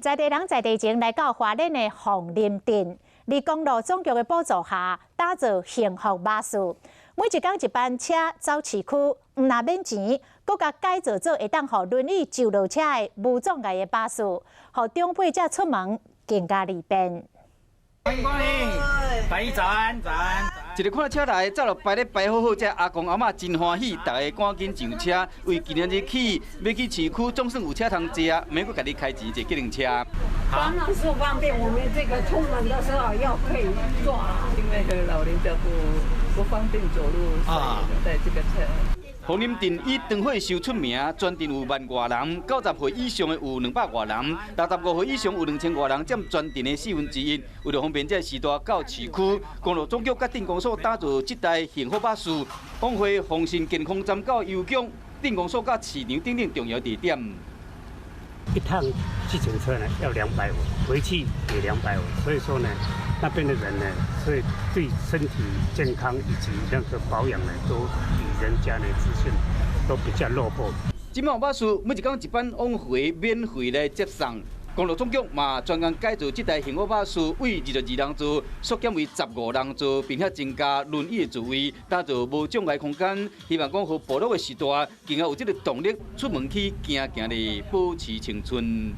在地人在地情來到花蓮的鳳林鎮，佇公路總局的補助下，打造幸福巴士。每一工一班車走市區，毋但免錢，閣共改造做會當予輪椅就落車的無障礙的巴士，予長輩者出門更加利便。歡迎光臨，大姨早安，早安。一个看車來，走路排咧排好好，這阿公阿嬤真歡喜，逐家趕緊上車。為紀念日起，欲去市區，總算有車通坐，免閣家己開錢坐計程車。當然是方便，我們這個出門的時候要可以坐，因為老人家不方便走路，所以帶這個車。鳳林鎮以燈火秀出名，全鎮有萬外人，90歲以上的有200外人，65歲以上有2000外人，佔全鎮的1/4。為著方便這個時代到市區，公路總局佮鎮公所打造這台幸福巴士，往回豐盛健康站到郵局、鎮公所佮市場等等重要地點。一趟計程車呢要250，回去也兩百五，所以說呢，那邊的人呢，所以對身體健康以及那個保養呢，都比人家的資訊都比較落後。這馬巴士每一工一班往回免費來接送，公路總局嘛專工改造這台幸福巴士，為22人座縮減為15人座，並且增加輪椅的座位，打造無障礙空間。希望講予部落的時代，更加有這个動力出門去行行咧，保持青春。